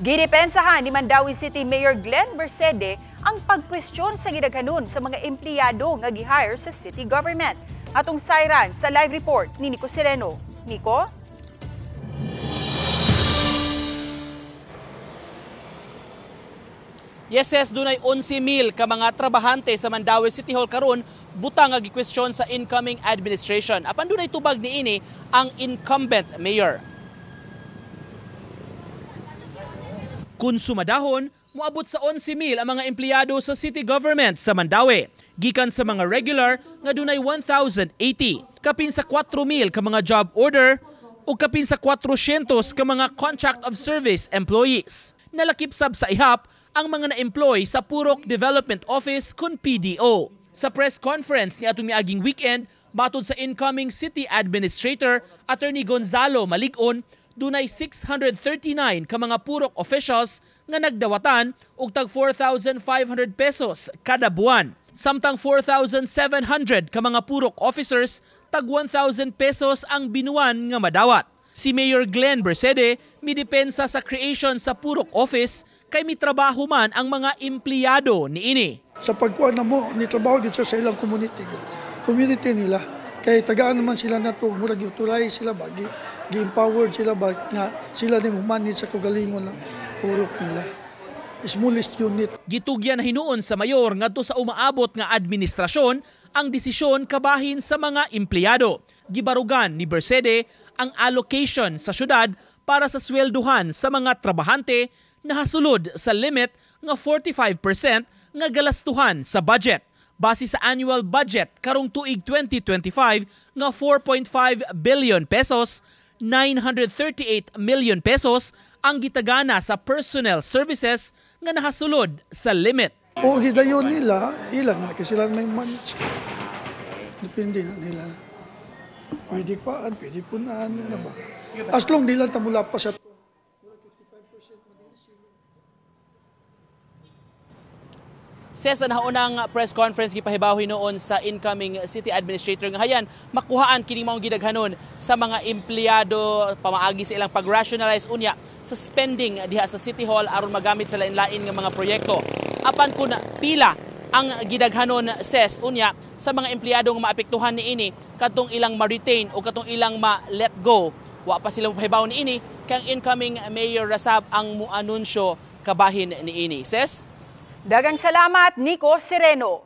Gidepensahan ni Mandaue City Mayor Glenn Bercede ang pagkwestiyon sa gidaghanon sa mga empleyado nga gi-hire sa city government. Atong sayran sa live report ni Nico Sereno. Nico? Yes, yes, dunay 11,000 ka mga trabahante sa Mandaue City Hall karon butang nga gikwestiyon sa incoming administration. Apan dunay tubag niini ang incumbent mayor. Kung sumadahon, moabot sa 11,000 ang mga empleyado sa city government sa Mandaue. Gikan sa mga regular nga dunay 1,080, kapin sa 4,000 ka mga job order ug kapin sa 400 ka mga contract of service employees. Nalakip sab sa ihap ang mga na-employ sa Purok Development Office kun PDO. Sa press conference ni atong miaging weekend, matod sa incoming city administrator, Attorney Gonzalo Malig-on, dunay 639 ka mga purok officials nga nagdawatan og tag 4,500 pesos kada buwan. Samtang 4,700 ka mga purok officers tag 1,000 pesos ang binuan nga madawat. Si Mayor Glenn Bercede midepensa sa creation sa purok office kay mitrabaho man ang mga empleyado niini. Sa pagkuan na mo, ni trabaho dito sa ilang community, community nila. Kay tagaan naman sila na to, murag giuturay sila ba, gi-empowered sila ba, nga sila ni manage sa kagalingon lang purok nila. Smallest unit. Gitugyan na hinuon sa mayor ngadto sa umaabot nga administrasyon ang desisyon kabahin sa mga empleyado. Gibarugan ni Bercede ang allocation sa syudad para sa swelduhan sa mga trabahante na hasulod sa limit nga 45% nga galastuhan sa budget. Base sa annual budget karong tuig 2025 nga 4.5 billion pesos, 938 million pesos ang gitagana sa personnel services nga nahasulod sa limit. O gidayon nila, ilan na kasi sila may manage. Depende na nila. Pwede paan, pwede punaan, ano ba? As long nila tamula pa sa Sa naunang press conference gipahibaw hinuon sa incoming city administrator nga hayan makuhaan kini maong gidaghanon sa mga empleyado pamaagi sa ilang pag-rationalize unya sa spending diha sa City Hall aron magamit sa lain-lain nga mga proyekto. Apan kun pila ang gidaghanon ses unya sa mga empleyado nga maapektuhan niini kadtong ilang ma-retain o kadtong ilang ma-let go, wa pa sila mapahibaw niini kang incoming mayor rasab ang muanunsyo kabahin niini. Ses? Dagang salamat, Nico Sereno.